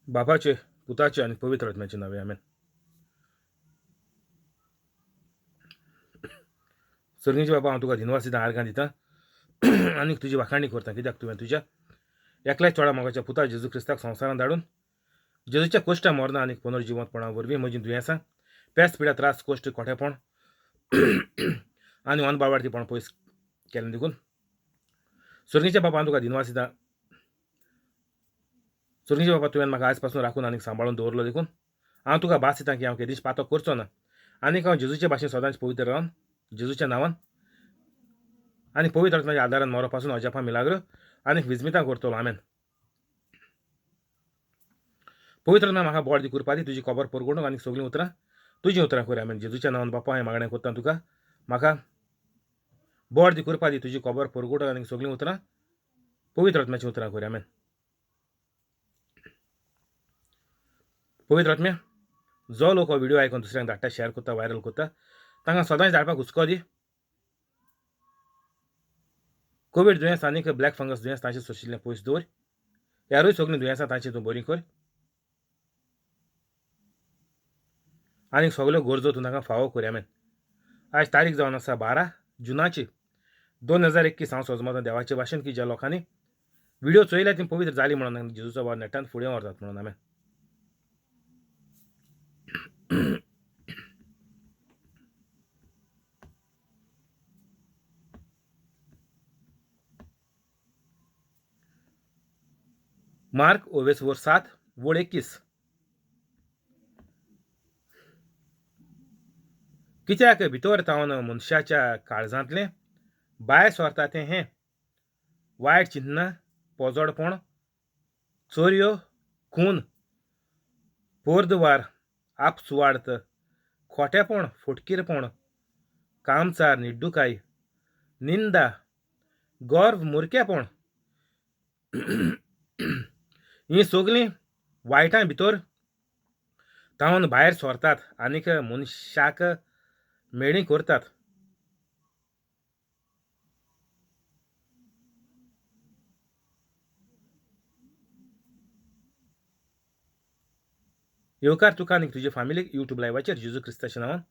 बापाचे, पुताचे आनी पवित्र आत्म्याचे नावे, आमेन. सर्गीचे बापा, हांव तुका दिनवास दिता, आर्गां दिता आनी तुजी वाखाणी करता, कित्याक तुवें तुज्या एकल्याच चोडा मोगाच्या पुता जेजू क्रिस्ताक संवसारांत धाडून जेजूच्या कोश्टा मरना आनी पुनर्जिवंतपणा वरवीं म्हजीं दुयेंसां, पेस, पिडा, त्रास, कोश्ट, कोठेपण आनी अनबावार्थीपण पयस केलें देखून सर्गीच्या बापा हांव तुका दिनवास दिता. सर्गीच्या बापा, तुवें म्हाका आयज पासून राखून आनी सांबाळून दवरलो देखून हांव तुका भास दिता की हांव केदीच पातक करचो ना आनीक हांव जेजूचे भाशेन सदांच पवित्र रावन जेजूच्या नांवान आनी पवित्र आत्म्याच्या आदारान मरो पासून अजापां मिलाग्र आनी विजमितां करतलो. आमेन. पवित्र आत्मा म्हाका बळ दी, कृपा दी, तुजी खबर परगटूंक आनी सगळीं उतरां तुजीं उतरां कर. आमेन. जेजूच्या नांवान बापा हांवें मागणें करता तुका, म्हाका बळ दी, कृपा दी, तुजी खबर परगटूंक आनी सगळीं उतरां पवित्र आत्म्याचीं उतरां कर. आमेन. पवित्र आत्म्या, जो लोक हो व्हिडिओ आयकून दुसऱ्यांक धाडटा, शेअर करता, व्हायरल करता, तांकां सदांच धाडपाक हुस्को दी. कोवीड दुयेंस आनीक ब्लॅक फंगस दुयेंस तांचे सोशिल्लें पयस दवर. ह्यारूय सगळीं दुयेंसां तांची तूं बरी कर आनीक सगल्यो गरजो तूं तांकां फावो कर. आमेन. आयज तारीख जावन आसा 12 जुनाची 2021. हांव सजमतां देवाचे भाशेन की ज्या लोकांनी व्हिडिओ चोयल्या ती पवित्र जाली म्हणून जेजूचो वावर नेटान फुडें व्हरतात म्हणून. आमेन. मार्क ओवेस वर 7 वळ 21. कित्याक भितर तावन मनशाच्या काळजांतलें भायर सरता तें हें वायट चिंतना, पोजडपण, चोरयो, खून, पोरद्वार, आपसुवार्थ, खोटेपण, फटकीरपण, कामचार, निड्डुकाय, निंदा, गर्व, मुरकेपण. हीं सगलीं वायटां भितर तावन भायर सरतात आनीक मनशाक मेळी करतात. येवकार तुका आनी तुजे फामिलीक यूट्यूब लायवाचेर जेजू क्रिस्ताच्या नांवान.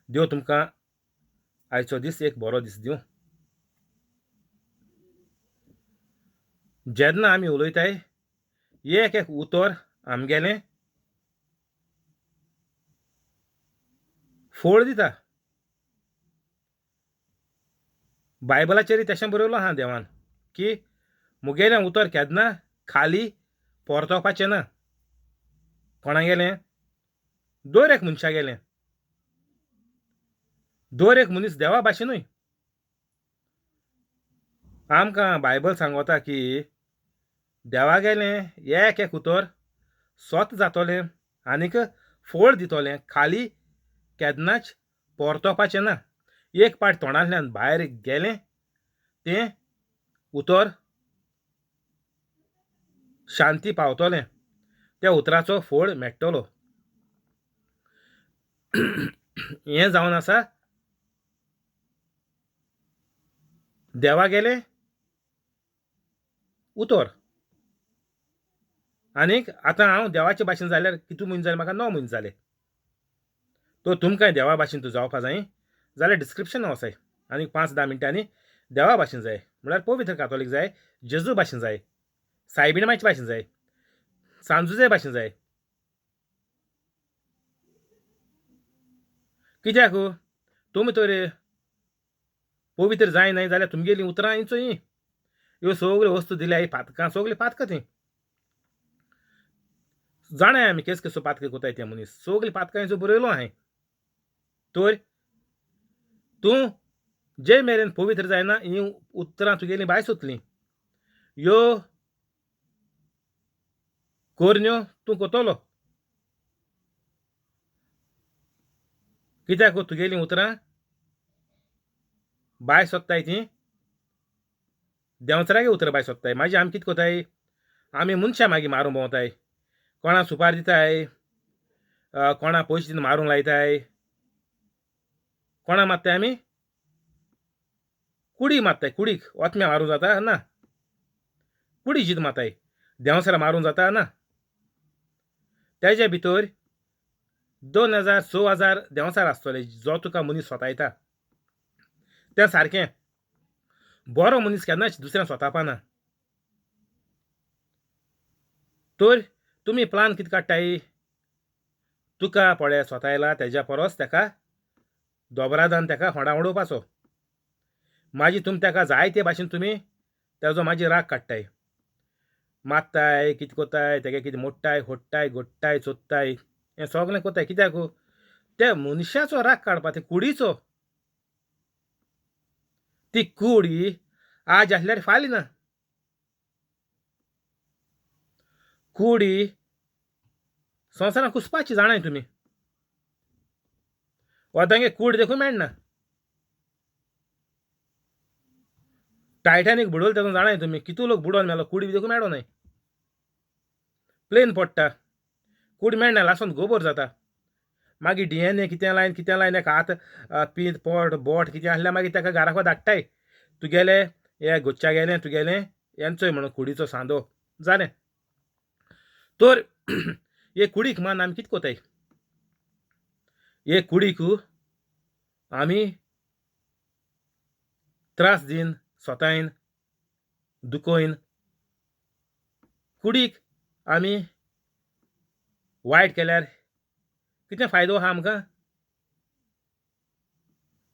देव तुमकां आयचो दीस एक बरो दीस दिवं. जेन्ना आमी उलयताय एक एक उतर आमगेलें फोळ दिता. बायबलाचेरय तशें बरयलो आहा देवान की मुगेलें उतर केन्ना खाली परतोवपाचें ना. कोणागेलें? दर एक मनशागेलें. दर एक मनीस देवा भाशेनूय. आमकां बायबल सांगता की देवागेलें एक एक उतर सत जातलें आनीक फोळ दितलें, खाली केन्नाच परतोवपाचें ना. एक पाट तोंडांतल्यान भायर गेलें तें उतर शांती पावतलें, त्या उतराचो फोळ मेळटलो. हें जावन आसा देवा गेलें उतर. आनीक आतां हांव देवाचे भाशेन जाल्यार कितू म्हयने जाले? म्हाका 9 म्हयने जाले. तो तुमकांय देवा भाशेन तूं जावपा जाय जाल्यार डिस्क्रिप्शन वचाय आनीक 5-10 मिनटांनी देवा भाशेन जाय म्हळ्यार पवित्र कातोलीक जाय, जेजू भाशेन जाय, सायबीण मायचे भाशेन जाय, सांजुजे भाशेन जाय. कित्याक तुमी तर पवित्र जाय न्हय जाल्यार तुमगेलीं उतरां हिंच हीं. ह्यो सगल्यो वस्तू दिल्या ही पातकां, सगळीं पातकां तीं. जाणाय आमी केस केसो पातकां कोताय ते मनीस, सगळीं पातकां हिंचो बरयलो हांवें. तर तूं जे मेरेन पवित्र जायना हीं उतरां तुगेलीं भायर सोदतलीं. ह्यो करण्यो तूं कोतलो. कित्याक तुगेलीं उतरां भायर सोदताय तीं देंवचारागे उतरां भायर सोदताय. मागीर आमी कितें कोताय? आमी मनशां मागीर मारूंक भोंवताय, कोणा सुपार दिताय, कोणा पयशे दिवन मारूंक लायताय, कोणा मारताय आमी कुडी मारताय. कुडीक ओतम्या मारूंक जाता ना, कुडी जीत मारताय. देंवचारा मारूंक जाता ना. तेजे भितर 2000 6000 देंवचार आसतले जो तुका मनीस सोतायता. तें सारकें बरो मनीस केन्नाच दुसऱ्यांक सोतापाना. तर तुमी प्लान कितें काडटाय? तुका पळय सोतायला तेज्या परस तेका दोबरादान तेका होंडा उडोवपाचो. मागीर तुमी तेका जायते भाशेन तुमी तेजो मागीर राग काडटाय, मारताय, कितें कोत्ताय, तेगे कितें मोडटाय, होडटाय, गोडटाय, चोत्ताय, हें सगलें कोत्ताय. कित्याक? त्या मनशाचो राग काडपा, ते कुडीचो. ती कूड ही आज आसल्यार फाल्यां ना. कूड ही संवसारान कुसपाची, जाणाय तुमी. वतांगे कूड देखून मेळना. टायटॅनीक बुडोवलो तेतून जाणाय तुमी कितू लोक बुडोवन मेलो, कूड बी देखून मेळो न्हय. प्लेन पडटा, कूड मेळना, लासून गोबोर जाता. मागीर DNA कितें लायन कितें लायन एका हात पींत पोट बोट कितें आसल्यार मागीर ताका घराको धाडटाय, तुगेले हे गोच्च्या गेलें तुगेलें हेंचोय म्हणून कुडीचो सांदो जालें. तर हे कुडीक मान आमी कितें कोताय? हे कुडीक आमी त्रास दीन, सोतायन, दुखोयन कुडीक आमी वायट केल्यार कितें फायदो आहा आमकां?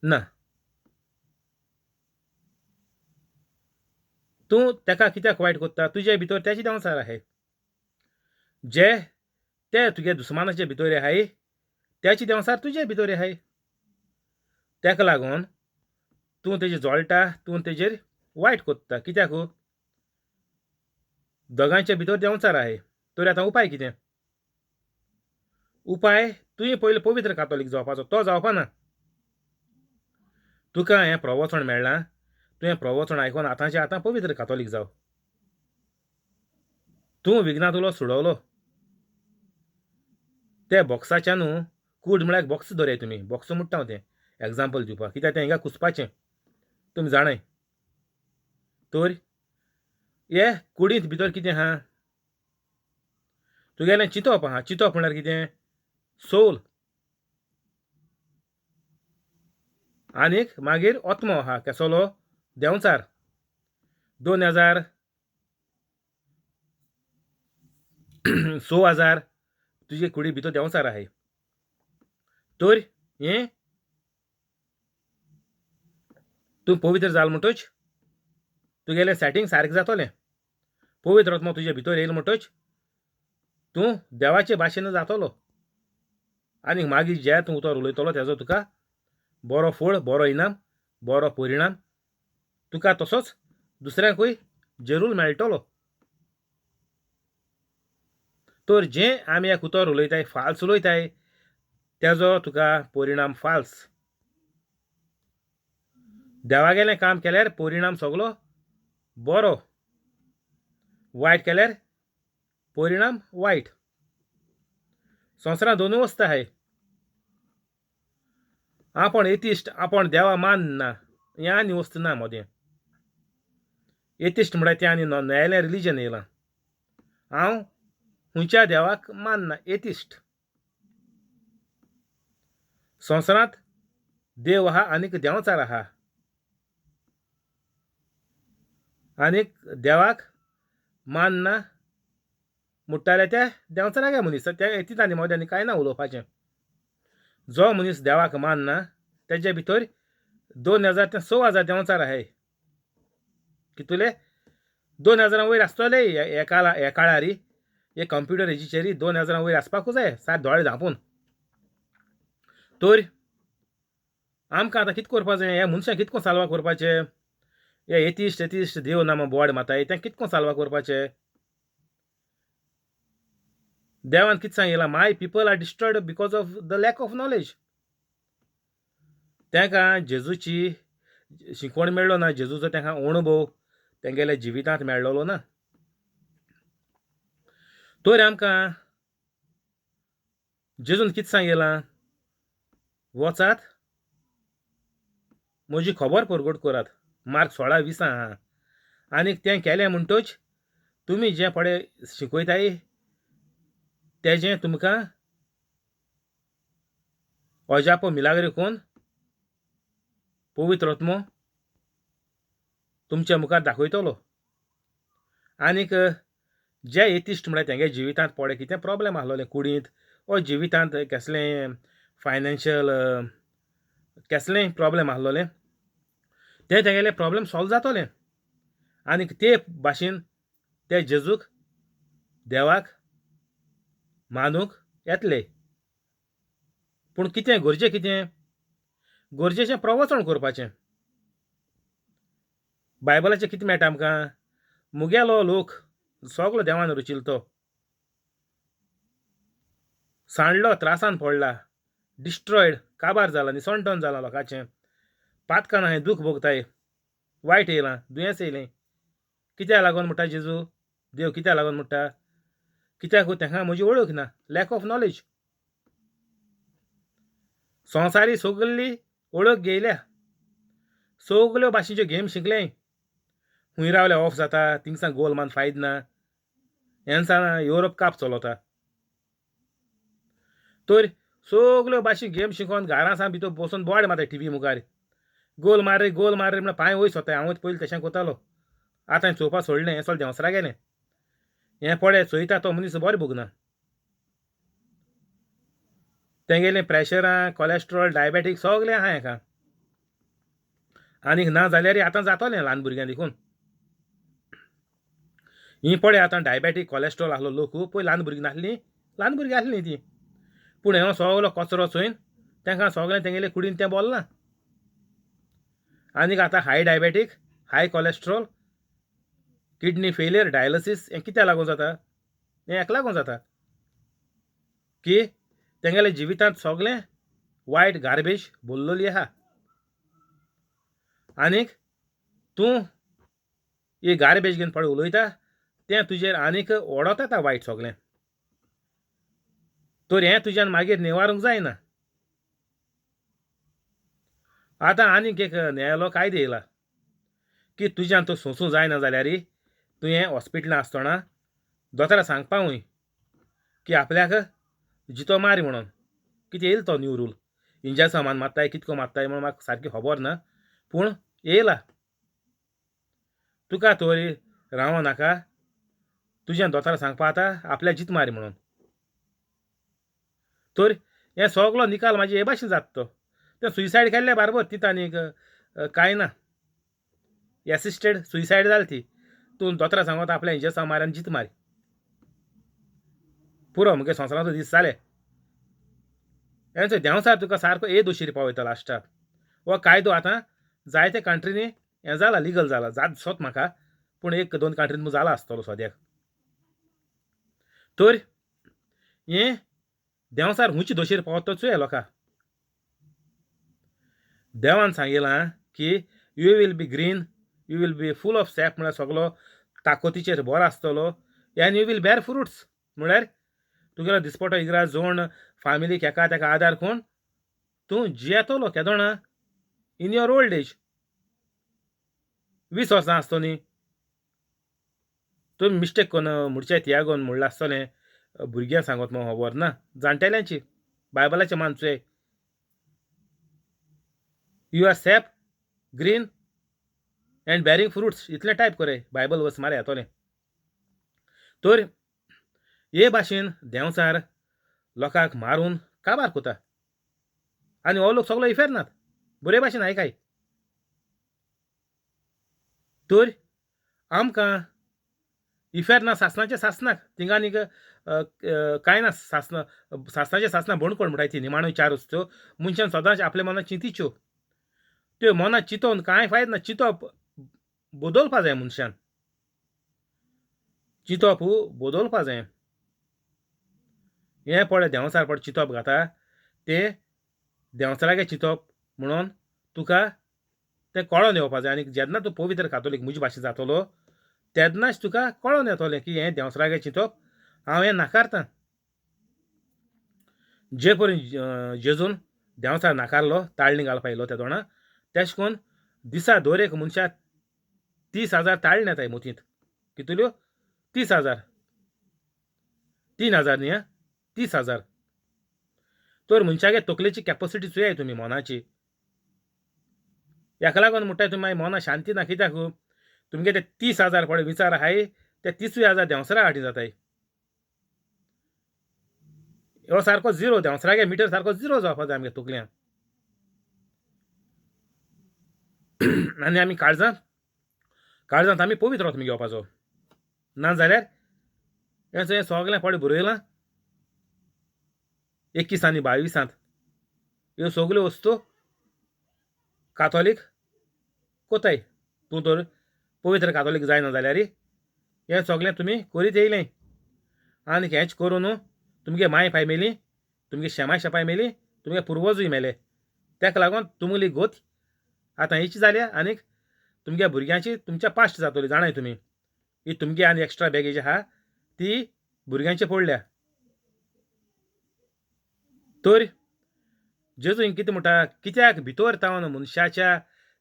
ना. तूं तेका कित्याक वायट कोत्ता? तुजे भितर तेजे देंवचार आहाय, जे ते तुगे दुस्मानाचे भितर आहाय तेचे देंवचार तुजे भितर आहाय. तेका लागून तूं तेजेर जळटा, तूं तेजेर वायट कोत्ता. कित्याक? दोगांयच्या भितर देंवचार आहाय. तर आतां उपाय कितें? उपाय तुवें पयलीं पवित्र कातोलीक जावपाचो, तो जावपाना. तुका हें प्रवचन मेळ्ळां, तुवें प्रवचन आयकून आतांचे आतां पवित्र कातोलीक जाव. तूं विघ्नांतलो सुडवलो. ते बॉक्साच्यान न्हू, कूड म्हळ्यार बॉक्स दवराय तुमी, बॉक्स म्हणटा हांव तें एग्जाम्पल दिवपाक, कित्याक तें हिंगा कुसपाचें तुमी जाणाय. तर हे कुडींत भितर कितें आहा? तुगेलें चिंतप आहा. चिंतप म्हळ्यार कितें? सोल. आनीक मागीर आत्मो आहा केसलो? देंवचार. 2000 6000 तुजे कुडी भितर देंवचार आहाय. तर हें तूं पवित्र जाल म्हणटच तुगेलें सेटींग सारकें जातलें. पवित्र आत्मो तुजे भितर येयलो म्हणटच तूं देवाचे भाशेन जातलो. आनी मागीर जें तूं उतर उलयतलो तेजो तुका बरो फळ, बरो इनाम, बरो परिणाम तुका तसोच दुसऱ्यांकूय जरूर मेळटलो. तर जें आमी एक उतर उलयताय, फाल्स उलयताय, तेजो तुका परिणाम फाल्स. देवागेलें काम केल्यार परिणाम सगलो बरो, वायट केल्यार परिणाम वायट. संवसारांत दोनूय वस्तू आहाय. आपण एथिस्ट, आपण देवा मानना, हें आनी वस्तू ना मदें. एथिस्ट म्हळ्यार तें आनी नवेलें रिलीजन येयलां. हांव खंयच्या देवाक मानना, एथिस्ट. संवसारांत देव आहा आनीक देंवचार आहा. आनीक देवाक मानना म्हणटाले ते देंवचारागे मनीस, ते एथिस्ट आनी मदें आनी कांय ना उलोवपाचें. जो मनीस देवाक मानना तेजे भितर 2000 ते 6000 देंवचार आहाय. कितुले? 2000 वयर आसतले ह्या काळार. हे कंप्युटर हेजीचेर 2000 वयर आसपाकूच जाय, सात दोळे धांपून. तर आमकां आतां कितें करपा जाय? ह्या मनशांक कितें करून साल्वार करपाचें? हे एथिस्ट एथिस्ट देव ना बोड माताय, तें कितें करून साल्वार करपाचें? देवान कितें सांगिलां? My people are destroyed because of the lack of knowledge. तांकां जेजूची शिकवण मेळ्ळो ना, जेजूचो तांकां अणभव तेंगेल्या जिवितांत मेळ्ळो ना. तर आमकां जेजून कितें सांगिलां? वचात म्हजी खबर परगट करात. मार्क 16:20 आहा. आनीक तें केलें म्हणटच तुमी जें पळय शिकयताय तेजें तुमकां अजापो मिलाग्र कोन्न पवित्र आत्मो तुमच्या मुखार दाखयतलो. आनीक जे एथिस्ट म्हळ्यार तेंगे जिवितांत पोडे कितें प्रोब्लेम आसलोले कुडींत वो जिवितांत केसलें फायनान्शियल केसलेंय प्रोब्लेम आसलोले ते तेगेले प्रोब्लेम सॉल्व जातोले आनीक ते भाशेन ते जेजूक देवाक मानूंक येतले. पूण कितें गरजें, कितें गरजेचें प्रवचन करपाचें. बायबलाचें कितें मेळटा आमकां? मुगेलो लोक सगलो देवान रचिल्लो तो सांडलो, त्रासान पडला, डिस्ट्रॉयड, काबार जाला, निसणटन जाला, लोकांचें पातकान हांवें दूख भोगताय, वायट येयलां, दुयेंस येयलें. कित्याक लागून म्हणटा जेजू देव? कित्याक लागून म्हणटा? कित्याक तेंका म्हजी वळख ना, लॅक ऑफ नॉलेज. संवसारी सगली वळख घेयल्या, सगल्यो भाशेच्यो गेम शिकले, खूंय रावले ऑफ जाता, थिंगसान गोल मान फायद ना. हेन्सान युरोप काप चलोता तर सगल्यो भाशे गेम शिकोन घारां सान भितर बसून बोवाळ मारता टिवी मुखार, गोल मार रे, गोल मार रे म्हणल्यार पांय वयर सोताय. हांवूच पयलीं तशें करतालो, आतां चोवपा सोडलें. हें सगळें देंवसरा गेलें. हें पळय चोयता तो मनीस बरें भोगना. तेंगेलें प्रेशरां, कॉलेस्ट्रॉल, डायबेटीक सगलें आहा हेका. आनीक ना जाल्यार आतां जातलें ल्हान भुरग्यां देखून. हीं पळय आतां डायबेटीक, कॉलेस्ट्रॉल आहलो लोक पळय, ल्हान भुरगीं नासलीं, ल्हान भुरगीं आसलीं तीं. पूण हें सगलो कचरो चोयन तेंकां सगळें तेंगेले कुडीन तें बोल्लां. आनीक आतां high diabetic, high cholesterol, kidney failure, dialysis हें कित्याक लागून जाता? हें हेका लागून जाता की तेंगेले जिवितांत सगळें वायट गार्बेज भरलेली आहा. आनीक तूं ही गार्बेज घेवन पळय उलयता तें तुजेर आनीक ओडत येता वायट सगळें. तर हें तुज्यान मागीर निवारूंक जायना. आतां आनीक एक न्यायालय कायदो येयला की तुज्यान तो सोंसूं जायना जाल्यार तुवें हॉस्पिटलांत आसतना दोतोरा सांगपा वय की आपल्याक जितो मार म्हणून. कितें येयला तो न्यू रूल, इंजेक्सां मारताय, कितको मारताय म्हणून म्हाका सारकी खबर ना, पूण येयला. तुका तोरी रावो नाका, तुज्यान दोतोरा सांगपा आतां आपल्याक जीत मार म्हणून. तर हें सगलो निकाल म्हाजे हे भाशेन जाता. तो तें सुयसायड केल्ले बारबर तितून आनीक कांय ना, एसिस्टेड सुयसायड जाली ती. तूं दोतोरा सांगता आपल्या इंजेक्सां मार आनी जीत मार, पुरो मुगे संवसाराचो दीस जाले. हें देंवचार तुका सारको ए दोशीर पावयता लास्टाक. हो कायदो आतां जायते कंट्रीनी हें जाला, लिगल जाला, जात सोत म्हाका, पूण एक दोन कंट्रीन जाला आसतलो सद्याक. तर हें देंवचार हुंयचे दोशीर पावता चोया लोकां. देवान सांगिलां की you will be green, you will be full of sap, म्हळ्यार सगलो ताकतीचेर बरो आसतलो, and you will bear fruits, म्हळ्यार तुगेलो दिसपटो इगरा जोण फामिलीक एका तेका आदार कोण तूं जियेतलो केदोणा इन your old age. 20 वर्सां आसतो न्ही तुमी मिस्टेक कोन्न मुडचे तियागोन म्हणलां आसतलें भुरग्यांक सांगत म्हूण खबर ना, जाणटेल्यांची बायबलाचें मान चोय. You are sap green and bearing fruits इतलें टायप कोराय, बायबल वर्स मार येतोलें. तर हे भाशेन देंवचार लोकांक मारून काबार कोता आनी हो लोक सगलो इफेर्नात बरे भाशेन आयकाय. तर आमकां इफेर्ना सासणाचें सासणाक थिंगा आनीक कांय ना. सासणां सासणाचें सासणां बणकोण म्हणटाय ती निमाण्यो चार वस्तू मनशान सदांच आपल्या मनात चिंतिच्यो. त्यो मनात चिंतोवन कांय फायद ना. चिंतप बदलपा जाय मनशान, चिंतप बदलपा जाय. हें पळय देंवचार पळय चिंतप घाता तें देंवचारागे चिंतप म्हणून तुका तें कळोन येवपा जाय. आनी जेन्ना तूं पवित्र कातोलीक म्हजे भाशेन जातलो तेन्नाच तुका कळोन येतलें की हें देंवचारागे चिंतप हांव हें नाकारतां. जे परी जेजून देंवचार नाकारलो, ताळणी घालपा येयलो तेदोणा, तेश कोन्न दिसा दर एक मनशाक 30,000 ताळणी येताय मोतींत. कितल्यो? 30,000, 3,000 न्ही. 30,000. तर मनशागे तकलेची कॅपसिटी चोयाय तुमी मनाची. हाका लागून म्हणटाय तुमी मागीर मना शांती ना कित्याक तुमगे ते 30,000 पळय विचार आहाय ते तिसूय हजार देंवसरा फाटीं जाताय. हो सारको झिरो देंवसरागे मिटर सारको झिरो जावपा जाय आमगे तकल्यान. आनी आमी काळजांत काळजांत आमी पवित्र आत्मो घेवपाचो. ना जाल्यार हें हें सगळें पळय बरयलां 21 आनी 22 ह्यो सगल्यो वस्तू कातोलीक कोताय. तूं तर पवित्र कातोलीक जायना जाल्यार हें सगळें तुमी करीत येयलें. आनी हेंच करून तुमगे माय पाय मेली, तुमगे शेमाय शेपाय मेली, तुमगे पुर्वजूय मेले. ताका लागून तुमगेली गोत आतां हेची जाल्या आनीक तुमगे भुरग्यांची तुमच्या पास्ट जातली. जाणाय तुमी ही तुमगे आनी एक्स्ट्रा बॅगेज आहा ती भुरग्यांची पडल्या. तर जेजू कितें म्हणटा, कित्याक भितर तावन मनशाच्या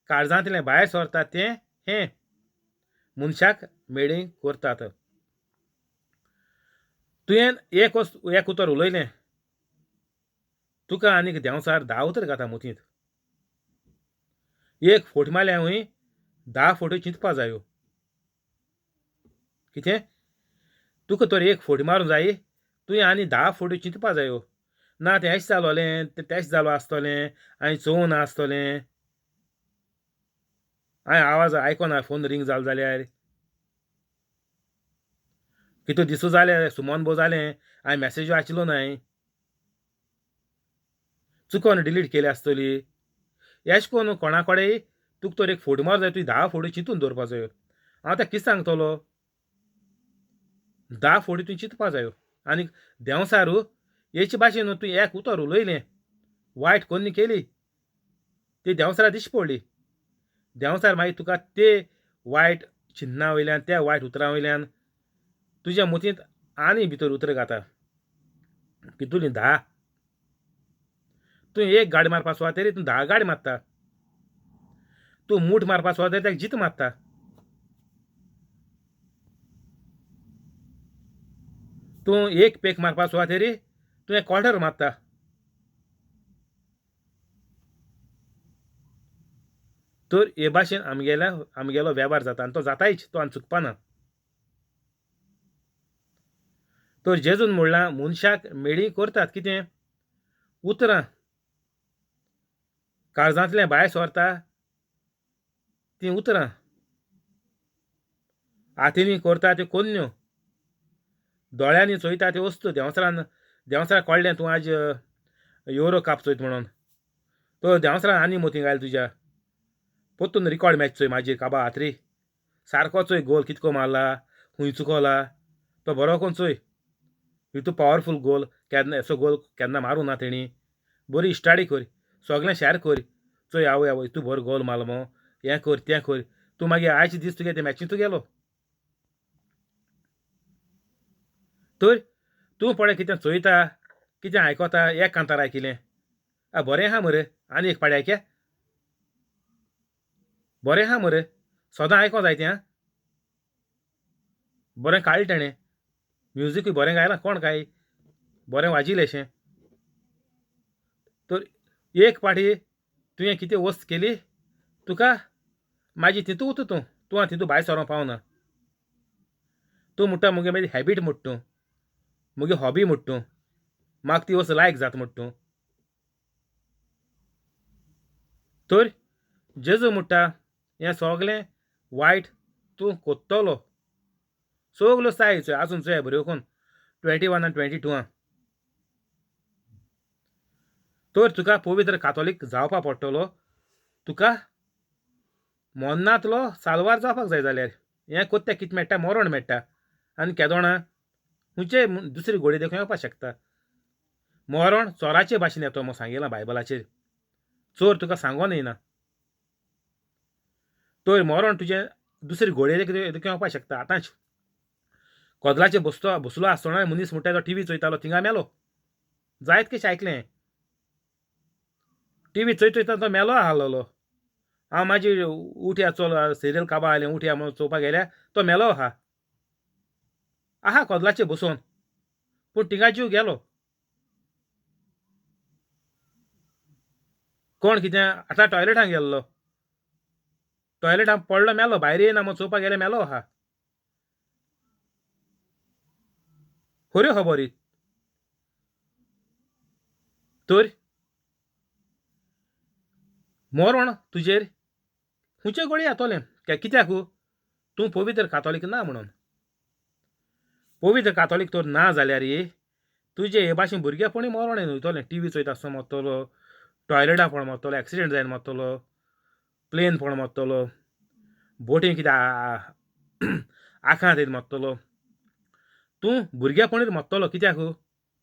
काळजांतलें भायर सरता तें हें मनशाक मेळी करतात. तुवें एक एक उतर उलयलें तुका आनीक देंवचार 10 उतर घाता मोतींत. एक फोट मारल्या हूंय 10 फोट्यो चिंतपा जायो. कितें तुका तर एक फोट मारूंक जाय तुवें आनी 10 फोट्यो चिंतपा जायो. ना तें अशें जालोलें तें तेश जालो आसतलें, हांवें चोवूं ना आसतलें, हांवें आवाज आयकोना फोन रिंग जालो जाल्यार, कितू दिसूं जालें सुमन भो जालें हांवें मॅसेज वाचलो नाय, चुकोन डिलीट केली आसतली. अशें करून कोणा कडेन तुका तर एक फोट मारूंक जाय तुवें 10 फोट्यो चिंतून दवरपा जायो. हांव ताका कितें सांगतलो, 10 फोट्यो तुवें चिंतपा जायो. आनी देंवसारू हेचे भाशेन तुवें एक उतर उलयलें वायट कोन्नी केली ती देंवसारा दिश्टी पडली. देंवसार मागीर तुका ते वायट चिन्नां वयल्यान त्या वायट उतरां वयल्यान तुज्या मतींत आनी भितर उतरां घाता कितुली 10. तूं एक गाडी मारपा सुवातेर तूं 10 गाडी मारता. तूं मूठ मारपा सुवातेर ताका जीत मारता. तूं एक पेक मारपा सुवातेर तूं एक क्वॉर्टर मारता. तर हे भाशेन आमगेल्या आमगेलो वेव्हार जाता आनी तो जातायच, तो आनी चुकपाना. तर जेजून म्हणलां मनशाक मेळी करतात कितें उतरां काळजांतलें भायर सरता तीं उतरां, हातींनी करता त्यो कोन्न्यो, दोळ्यांनी चोयता त्यो वस्तू. देंवसरान देंवसरा कळ्ळें तूं आज युरो काप चोयत म्हणून, तो देंवसरान आनी मोती घायल तुज्या. परतून रिकॉर्ड मॅच चोय म्हाजी काबा हातरी सारको चोय गोल कितको मारला, खूंय चुकोला तो बरो कोण चोय. इतू पावरफूल गोल केन्ना असो गोल केन्ना मारूं ना तेणी. बरी स्टडी कर, सगळें शेअर कर, चोय आवय आवय तूं बरो गोल मारलो मो, हें कर तें कर. तूं मागीर आयचे दीस तुगे ते मॅचीन तूं गेलो. तर तूं पळय कितें चोयता कितें आयकता, एक कांतार आयकिलें आ बरें आहा मरे, आनी एक पाडी आयक्या बरें आहा मरे, सदां आयको जाय तें. बरें काडलें तेणें, म्युजिकूय बरें गायलां, कोण काय बरें वाजयलें. तर एक पाटी तुवें कितें वस्त केली तुका मागीर तितू उरता तूं, तूं आतां तितू भायर सरोंक पावना. तूं म्हणटा मुगे मागीर हॅबीट म्हणटा तूं, मुगे हॉबी म्हणटा तूं, म्हाका ती वस्त लायक जाता म्हणटा तूं. तर जेजू म्हणटा हें सगलें वायट तूं कोत्तलो. सगल्यो साय चोय आजून चोय बऱ्यो करून 21 आनी 22. तर तुका पवित्र कातोलीक जावपा पडटलो, तुका मरणांतलो साल्वार जावपाक जाय जाल्यार. हें कोत्त्या कितें मेळटा, मरण मेळटा. आनी केदोणा खंयचे दुसरी घोडी देखून येवपाक शकता. मरण चोराचे भाशेन येतो म्हूण सांगिलां बायबलाचेर, चोर तुका सांगोन येना. तर मरण तुजें दुसरी घोडये देखून येवपाक शकता. आतांच कदलाचेर बसतो बसलो आसतना मनीस म्हणटा तो टिवी चोयतालो थिंगा मेलो. जायत कशें आयकलें, टिवी चोयत चोयता तो मेलो आहलोलो. हांव मागीर उठया चल सिरियल काबार आयलें उठया म्हणून चोवपाक गेल्यार तो मेलो आहा आहा कदलाचेर बसोन, पूण थिंगा जीव गेलो. कोण कितें आतां टॉयलेटान गेल्लो, टॉयलेटान पडलो मेलो, भायर येयना म्हूण चोवपाक गेल्यार मेलो आहा. खऱ्यो खबरी तर मरण तुजेर खुंयचे घडये येतलें. कित्याक तूं पवित्र कातोलीक ना म्हणून. पवित्र कातोलीक तर ना जाल्यार तुजे हे भाशेन भुरगेपणी मरण येवन वयतलें. टी व्ही चोयता आसतना मरतलो, टॉयलेटां पडोन मरतलो, एक्सिडेंट जावन मरतलो, प्लेन पडोन मरतलो, बोटीन कितें आखांत येवन मरतलो. तूं भुरगेपणीर मरतलो कित्याक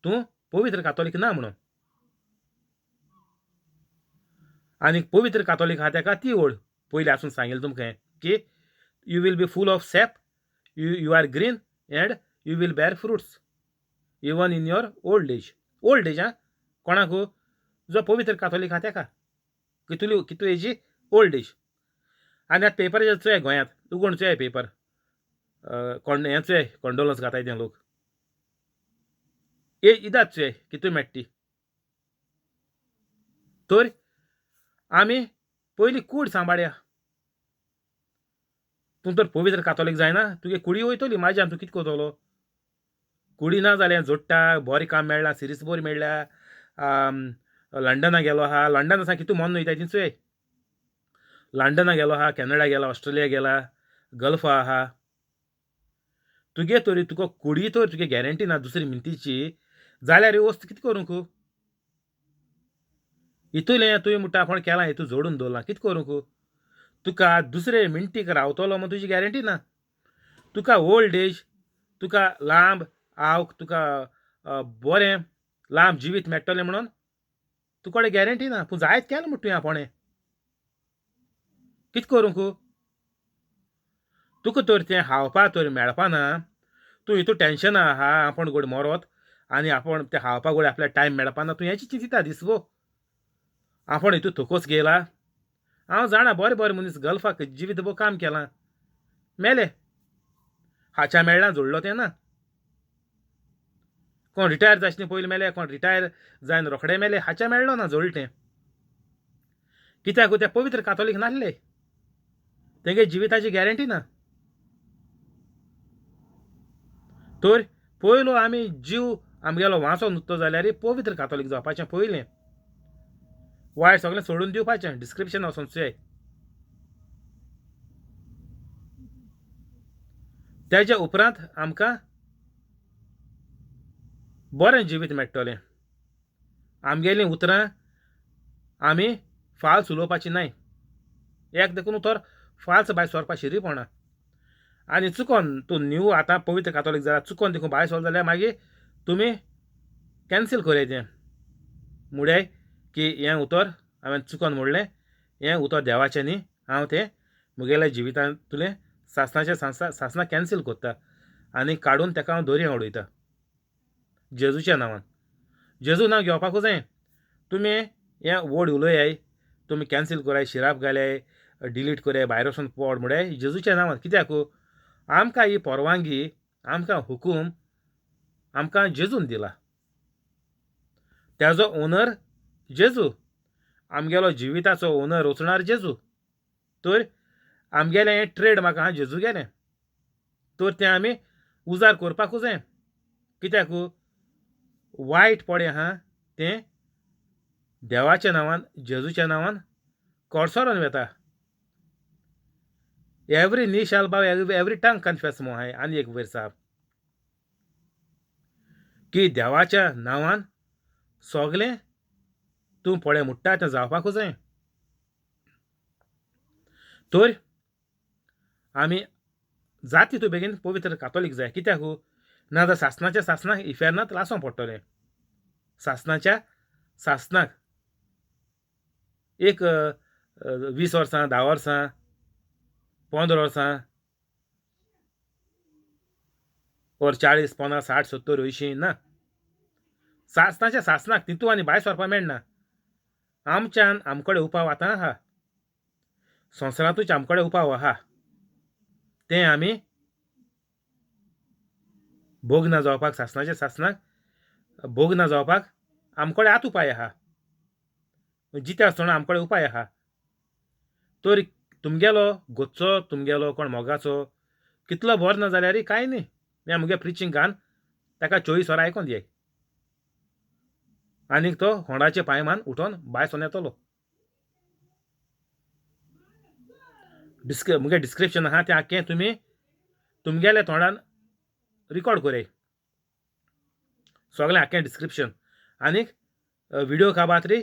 तूं पवित्र कातोलीक ना म्हणून. आनी पवित्र कातोलीक आहा तेका ती ओड पयलीं आसून सांगिल्लें तुमकां की you will be full of sap, you are green and you will bear fruits even in your old age. Old age आं, कोणाक? जो पवित्र कातोलीक आहा तेका. कितली कितू एजी? Old age. आनी आतां पेपराचेर चोय, गोंयांत उगोण चोय पेपर, कोण हें चोय, कंडोलन्स घाताय ते लोक. ए इदात चोय कितू मेळटा ती. तर आमी पयलीं कूड सांबाळया. तूं तर पवित्र कातोलीक जायना, तुगे कुडी वयतली म्हाज्यान, तूं कितें करतलो? कुडी ना जाल्यार जोडटा, बरें काम मेळ्ळां, सिरीस बरी मेळ्ळ्या, लंडना गेलो आहा. लंडन आसा कितू मन वयता ती चोय. लंडना गेलो आहा, कॅनडा गेला, ऑस्ट्रेलिया गेला, गल्फा आहा. तुगे तरी तुका कुडी तर तुगे गॅरंटी ना दुसरी मिनतीची जाल्यार ही वस्त कितें करूंक? इतूलें तुवें म्हणटा आपूण केलां, हितू जोडून दवरलां, कितें करूंक? तुका दुसरे मिनटीक रावतलो म्हूण तुजी गॅरंटी ना. तुका ओल्ड एज, तुका लांब आवक, तुका बरें लांब जिवीत मेळटलें म्हणून तुका गॅरंटी ना. पूण जायत केलें म्हूण तुवें आपोणें कितें करूंक? तुका तर तें खावपा तर मेळपा ना, तूं हितू टेंशना आहा आपूण गोड मरोत आनी आपूण तें खावपा गोड आपल्याक टायम मेळपा ना, तूं हेंच चिंतिता दिसभो. आपूण हितू थकोस गेला. हांव जाणा बरें बरें मनीस गल्फाक जिवीत भोव काम केलां, मेले, हाच्या मेळ्ळा जोडलो तें ना. कोण रिटायर जायचे पयलीं मेले, कोण रिटायर जायन रोखडे मेले, हाच्या मेळ्ळो ना जोडलें तें. कित्याक ते पवित्र कातोलीक नासले, तेंगे जिविताची गॅरंटी ना. तर पयलो आमी जीव आमगेलो वांचोन उरतो जाल्यार पवित्र कातोलीक जावपाचें पयलें, वायट सगळें सोडून दिवपाचें. डिस्क्रिप्शन वचोन चोय. तेज्या उपरांत आमकां बरें जिवीत मेळटलें. आमगेलीं उतरां आमी फाल्स उलोवपाची न्हय. एक देखून उतर फाल्स भायर सरपा शिरीपणा. आनी चुकोन तूं न्यू आतां पवित्र कातोलीक जाला, चुकोन देखून भायर सरलो जाल्यार मागीर तुमी कॅन्सील करया तें, मुड्याय की हें उतर हांवें चुकोन म्हणलें, हें उतर देवाचें न्ही, हांव तें म्हगेल्या जिवितांतलें सासणाचें सासणां कॅन्सील करता आनी काडून तेका हांव दर्या उडयता जेजूच्या नांवान. जेजू नांव घेवपाकूच जाय. तुमी हें व्हड उलयाय, तुमी कॅन्सील कराय, शिराप घालाय, डिलीट कराय, भायर वचून पड म्हळ्यार जेजूच्या नांवान. कित्याक आमकां ही परवानगी, आमकां हुकूम आमकां जेजून दिला. तेजो ओनर जेजू, आमगेलो जिविताचो ओनर वचणार जेजू. तर आमगेलें हें ट्रेड म्हाका जेजू गेलें, तर तें आमी उजार करपाकूच जाय. कित्याक वायट पडे आहा तें देवाच्या नांवान जेजूच्या नांवान कोडसरोन वेता. Every knee shall bow, every tongue confess मो हाय. आनी एक वयर साहब की देवाच्या नांवान सगलें तूं पळय म्हणटा तें जावपाकूच जाय. तर आमी जाती तूं बेगीन पवित्र कातोलीक जाय. कित्याक ना जाल्यार सासणाच्या सासणाक इफेर्नांत लासों पडटलें. सासणाच्या सासणाक एक 20 वर्सां, 10 वर्सां, 15 वर्सां, वर 40, 50, 60, 70, 80 ना, सासणाच्या सासणाक तितू आनी भायर सरपाक मेळना. आमच्यान आमकडे उपाव आतां आहा, संवसारांतूच आमकडे उपाव आहा, तें आमी भोग ना जावपाक, सासणाच्या सासणाक भोग ना जावपाक आमकडे आत उपाय आहा. जिते आसतना आमचे कडेन उपाय आहा. तर तुमगेलो गोच्चो, तुमगेलो कोण मोगाचो कितलो बरो ना जाल्यार कांय न्ही, हें म्हगे प्रिचींग घान ताका 24 वरां आयकोन दियाय आनीक तो होंडाचे पांय मान उठोन भायर सोन येतलो. मुगे डिस्क्रिप्शन आहा तें आख्खें तुमी तुमगेल्या तोंडान रिकॉर्ड कोराय सगळें आख्खें डिस्क्रिप्शन आनीक विडियो काबातरी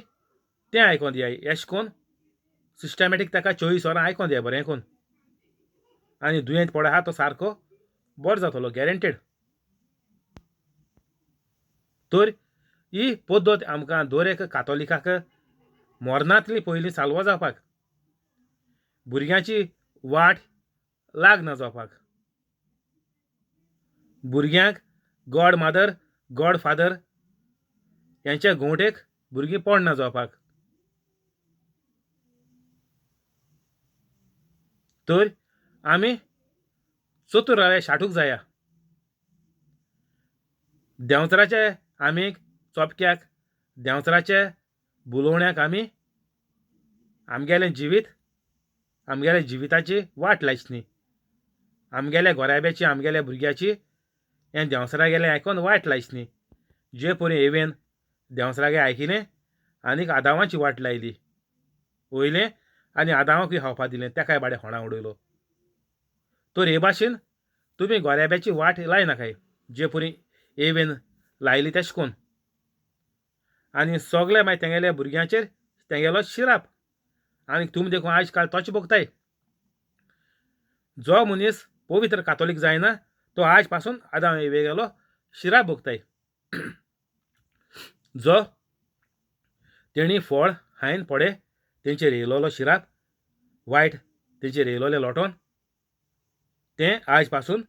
तें आयकोन दियाय. एश कोन सिस्टमॅटीक ताका 24 वरां आयकोन दियाय बरें कोन, आनी दुयेंत पडो आहा तो सारको बरो जातलो गॅरंटेड. तर ही पद्दत आमकां दर एक कातोलिकाक मरणांतली पयलीं साल्व जावपाक, भुरग्यांची वाट लागना जावपाक, भुरग्यांक गॉड मादर गॉड फादर यांच्या गोंवटेक भुरगीं पडना जावपाक. तर आमी चतूर रावया, शाटूक जाया. देंवचाराचे आमी चोपक्याक, देंवचाराचे बुलोवण्याक आमी आमगेलें जिवीत, आमगेल्या जिविताची वाट लायची न्ही. आमगेल्या गोराब्याची, आमगेल्या भुरग्याची हें देंवचारागेलें आयकोन वाट लायची न्ही. जे परी एवेन देंवचारागे आयकिलें आनीक आदावाची वाट लायली, वयलें आनी आदावाकूय खावपा दिलें, तेकाय बाडे होणा उडयलो. तर हे भाशेन तुमी गोऱ्याब्याची वाट लायनाकाय जे परी एवेन लायली तेश कोन. आनी सगळे मागीर तेंगेल्या भुरग्यांचेर तेंगेलो शिराप. आनी तुमी देखून आयज काल तोच भोगताय. जो मनीस पवित्र कातोलीक जायना तो आज पासून आदाम एवेगेलो शिराप भोगताय. जो तेणी फळ हांयन पडे तेंचेर येयलोलो शिराप वायट तेंचेर येयलोलें लोटोन तें आज पासून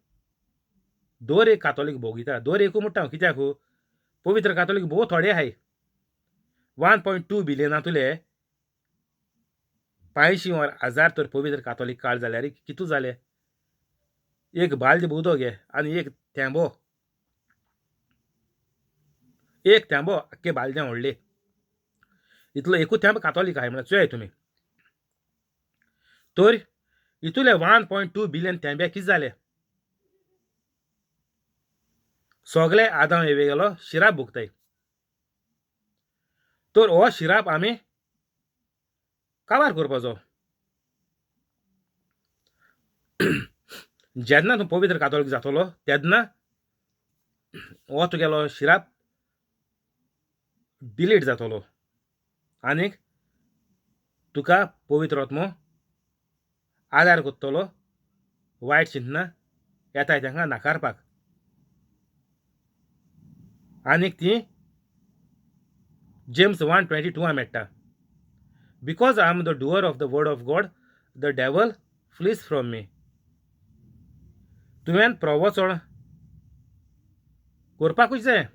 दर एक कातोलीक भोगिता. दर एकू म्हणटा हांव, कित्याक पवित्र कातोलीक भोव थोडे आहाय. 1.2 बिलियनांतले 500 वर हजार तर पवित्र कातोलीक काळ जाल्यार कितू जाले? एक बालदी उदक घे आनी एक थेंबो, एक थेंबो आख्खे बालदें व्हडले इतलो एकूच थेंबो कातोलीक आहाय म्हळ्यार चोयाय तुमी. तर इतुले 1.2 बिलियन थेंबे कितें जाले? सगळे आदाम एवेगेलो शिराप भोगताय. तर हो शिराप आमी काबार करपाचो. जेन्ना तूं पवित्र कातोलीक जातलो तेन्ना हो तुगेलो शिराप डिलीट जातलो आनीक तुका पवित्र आत्मो आदार करतलो वायट चिंतना येताय तांकां नाकारपाक. आनीक ती जेम्स 1:22 मेळटा. Because I am the doer of the word of God the devil flees from me. तुवें प्रवचन करपाकूच जाय.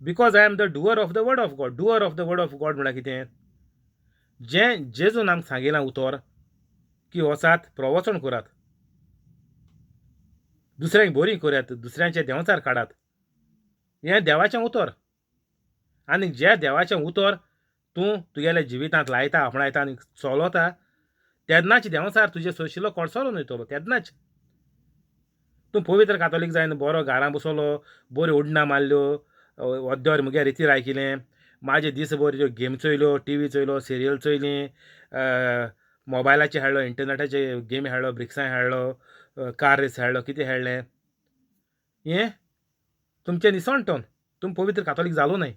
Because I am the doer of the word of God. Doer of the word of God म्हळ्यार कितें? जें जेजून आमकां सांगिलां उतर की वचात प्रवचन करात, दुसऱ्यांक बरी करात, दुसऱ्यांचे देंवचार काडात, हें देवाचें उतर. आनी जे देवाचें उतर तूं तुगेल्या जिवितांत लायता, आपणायता आनी चलता तेन्नाच देंवचार तुजे सोशिल्लो कोडसोलो वयतलो. तेन्नाच तूं पवित्र कातोलीक जायन बरो घारां बसलो, बऱ्यो उडणां मारल्यो, अद्दर मुगे रितीर आयकिलें, म्हाजे दीसभर ज्यो गेम चोयल्यो, टी व्ही चोयलो, सिरियल चोयली, मोबायलाचेर खेळ्ळो, इंटरनॅटाचेर गेमी खेळ्ळो, ब्रिक्सां खेळ्ळो, कार रेस खेळ्ळो, कितें खेळ्ळें, हें तुमचें निसणटन. तूं पवित्र कातोलीक जालो न्हय.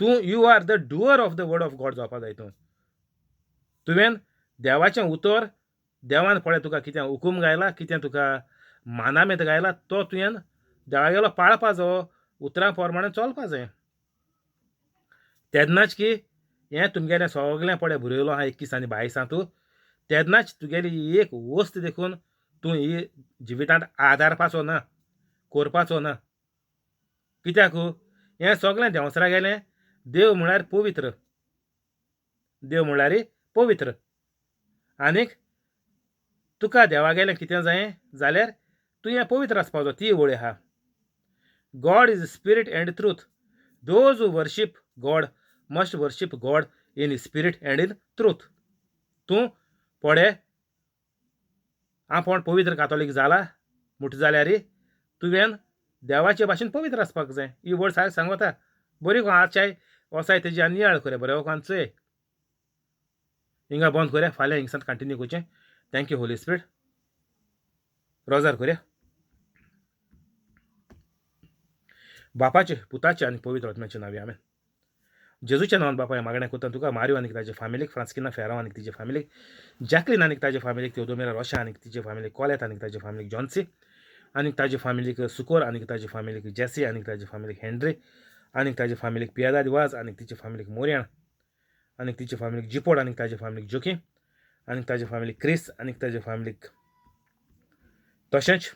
तूं you are the doer of the word of God जावपा जाय. तूं तुवें देवाचें उतर, देवान पळय तुका कितें हुकूम गायला, कितें तुका मानामेत गायला, तो तुवें देवागेलो पाळपा जावो, उतरां प्रमाणे चलपा जाय. तेन्नाच की हें तुमगेलें सगलें पळय बरयलो आहा 21 आनी 22 तूं, तेन्नाच तुगेली एक वस्त देखून तूं ही जिवितांत आदारपाचो ना, करपाचो ना. कित्याक हें सगलें देंवचारा गेलें. देव म्हळ्यार पवित्र, देव म्हळ्यार पवित्र. आनीक तुका देवागेलें कितें जाय जाल्यार तूं हें पवित्र आसपाक जाय. ती वळी आहा. God is spirit and truth, those who worship God must worship God in spirit and in truth. तूं पोडे आपूण पवित्र कातोलीक जाला म्हुट जाल्यार तुवें देवाचे भाशेन पवित्र आसपाक जाय. ही वर्ड सारकें सांगता बरी आचाय वसाय तेजी आनी नियाळ करया बरें वखान चोय. हिंगा बंद करया, फाल्यां हिंगसान कंटिन्यू करचें. Thank you Holi spirit. रोजार करया. बापाचे, पुताचे आनी पवित्र आत्म्याचे नांवे आमेन. जेजूच्या नांवान बापा मागणें करता तुका मारियो आनी ताजे फामिलीक, फ्रांस्किना फेरांव आनी तिजे फामिलीक, जॅकलीन आनी ताजे फामिलीक, तेवदोमेरा रोशा आनी तिजे फामिलीक, कोलेत आनी ताजे फामिलीक, जॉन्सी आनी ताजे फामिलीक, सुकोर आनी ताजे फामिलीक, जेसी आनी ताजे फामिलीक, हेनरी आनी ताजे फामिलीक, पियादाद वाज आनी तिचे फामिलीक, मोरयाण आनी तिचे फामिलीक, जिपोड आनी ताजे फामिलीक, जोकी आनी ताजे फामिलीक, क्रिस आनी ताजे फामिलीक, तशेंच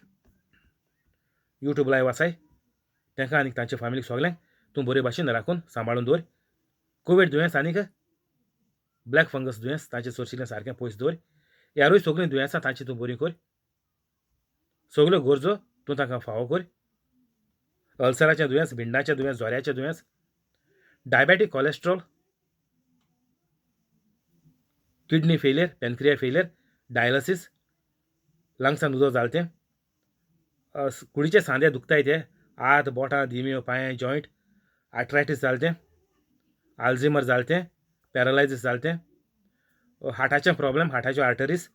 यूट्यूब लायव आसाय तांकां आनी तांचे फामिलीक सगळ्यांक तूं बरे भाशेन राखून सांबाळून दवर. कोवीड दुयेंस आनीक ब्लॅक फंगस दुयेंस तांचे सोरशिल्लें सारकें पयस दवर. ह्यारूय सगळीं दुयेंसां तांची तूं बरी कर. सगल्यो गरजो तूं तांकां फावो कर. अल्सराचें दुयेंस, भिंडाचें दुयेंस, जोऱ्याचें दुयेंस, diabetic, cholesterol, kidney failure, pancreas failure, dialysis, लंग्सान उदक जालें तें, कुडीचे सांदे दुखताय ते, हात, बोटां, दिम्यो, पांय, जॉयंट, आर्थरायटीस जालें तें, आल्झिमर जालें तें, पॅरालायजीस जालें तें, हार्टाचें प्रॉब्लम, हार्टाच्यो आर्टरीज,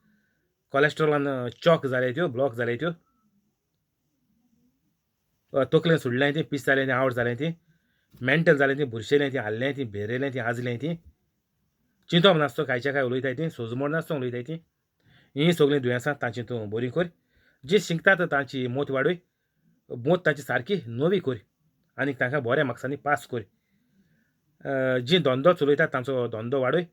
कॉलेस्ट्रॉलान चॉक जाले त्यो, ब्लॉक जाले त्यो, तकलेन सुडलें ती, पीस जालें तें, आवट जालें ती, मेंटल जालें ती, बुरशेलें ती, हाल्लें ती, भेरेलें ती, आजलें ती, चिंतप नासतो कांयच्या काय उलयताय ती, सोजमोड नासतो उलयताय ती, हीं सगळीं दुयेंसां तांची तूं बरी कर. जी शिंकतात तांची मोत वाडय, मोत तांची सारकी नवी कर आनी तांकां बऱ्या मार्क्सांनी पास कर. जीं धंदो चलयतात तांचो धंदो वाडय,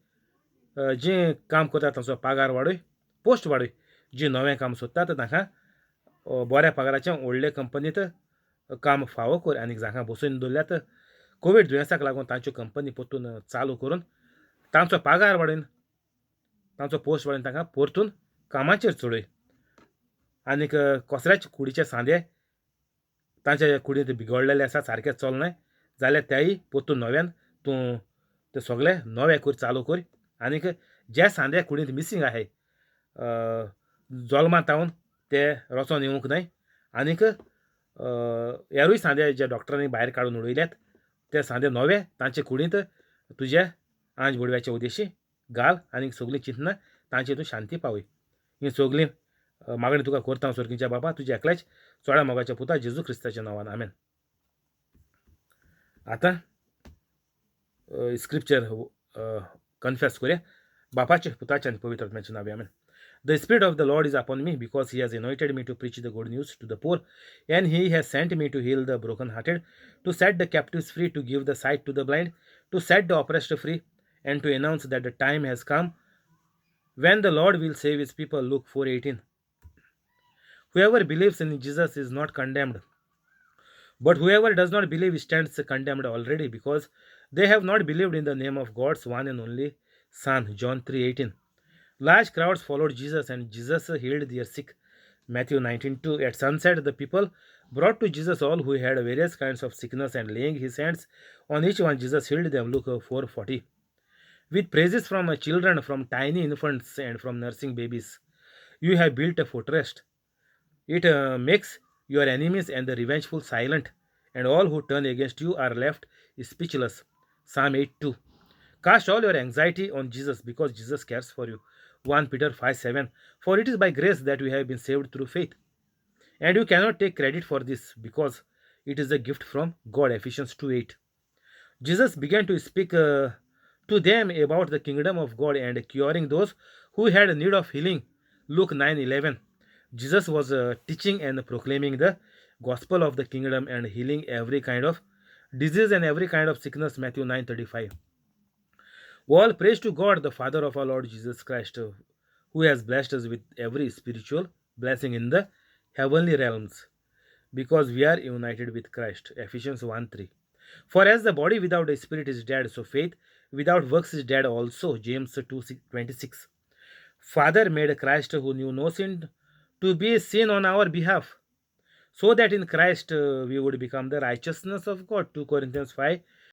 जीं काम करतात तांचो पागार वाडय, पोस्ट वाडय. जीं नवें काम सोदतात तांकां बऱ्या पगाराचें व्हडले कंपनींत काम फावो कर आनी जांकां बसोवन दवरल्यात कोवीड दुयेंसाक लागून तांच्यो कंपनी परतून चालू करून तांचो पागार वाडोवन तांचो पोस्ट वाडोवन तांकां परतून कामाचेर चडय. आनीक कसल्याच कुडीचे सांदे तांच्या कुडींत बिगडलेले आसा, सारकें चलनाय जाल्यार तेय परतून नव्यान तूं ते सगळे नवे कर, चालू कर. आनीक जे सांदे कुडींत मिसींग आहाय जल्मा तावन ते रचोन येवंक न्हय, आनीक हेरूय सांदे जे डॉक्टरांनी भायर काडून उडयल्यात ते सांदे नवे तांचे कुडींत तुजे आंज बोडव्याचे उदेशी घाल आनीक सगळीं चिंतना तांची तूं शांती पावय. ही सगळीं मागणी तुका करता सोर्गिंच्या बापा, तुज्या एकल्याच चोड्या मोगाच्या पुता जेजू क्रिस्ताच्या नांवान, आमेन. आतां स्क्रिप्चर कन्फेस करूया. बापाचे, पुताचे आनी पवित्र आत्म्याचे नांवे, आमेन. The Spirit of the Lord is upon me, because He has anointed me to preach the good news to the poor, and He has sent me to heal the broken-hearted, to set the captives free, to give the sight to the blind, to set the oppressed free, and to announce that the time has come when the Lord will save His people. Luke 4:18. Whoever believes in Jesus is not condemned, but whoever does not believe stands condemned already, because they have not believed in the name of God's one and only Son. John 3:18. Large crowds followed Jesus, and Jesus healed their sick. Matthew 19:2. At sunset, the people brought to Jesus all who had various kinds of sickness, and laying his hands on each one, Jesus healed them. Luke 4:40. With praises from children, from tiny infants, and from nursing babies, you have built a fortress. It makes your enemies and the revengeful silent, and all who turn against you are left speechless. Psalm 8:2. Cast all your anxiety on Jesus, because Jesus cares for you. 1 Peter 5:7. For it is by grace that we have been saved through faith. And you cannot take credit for this, because it is a gift from God. Ephesians 2:8. Jesus began to speak to them about the kingdom of God and curing those who had need of healing. Luke 9:11. Jesus was teaching and proclaiming the gospel of the kingdom and healing every kind of disease and every kind of sickness. Matthew 9:35. All praise to God, the Father of our Lord Jesus Christ, who has blessed us with every spiritual blessing in the heavenly realms, because we are united with Christ. Ephesians 1:3. For as the body without a spirit is dead, so faith without works is dead also. James 2:26. Father made Christ, who knew no sin, to be sin on our behalf, so that in Christ we would become the righteousness of God. 2 Corinthians 5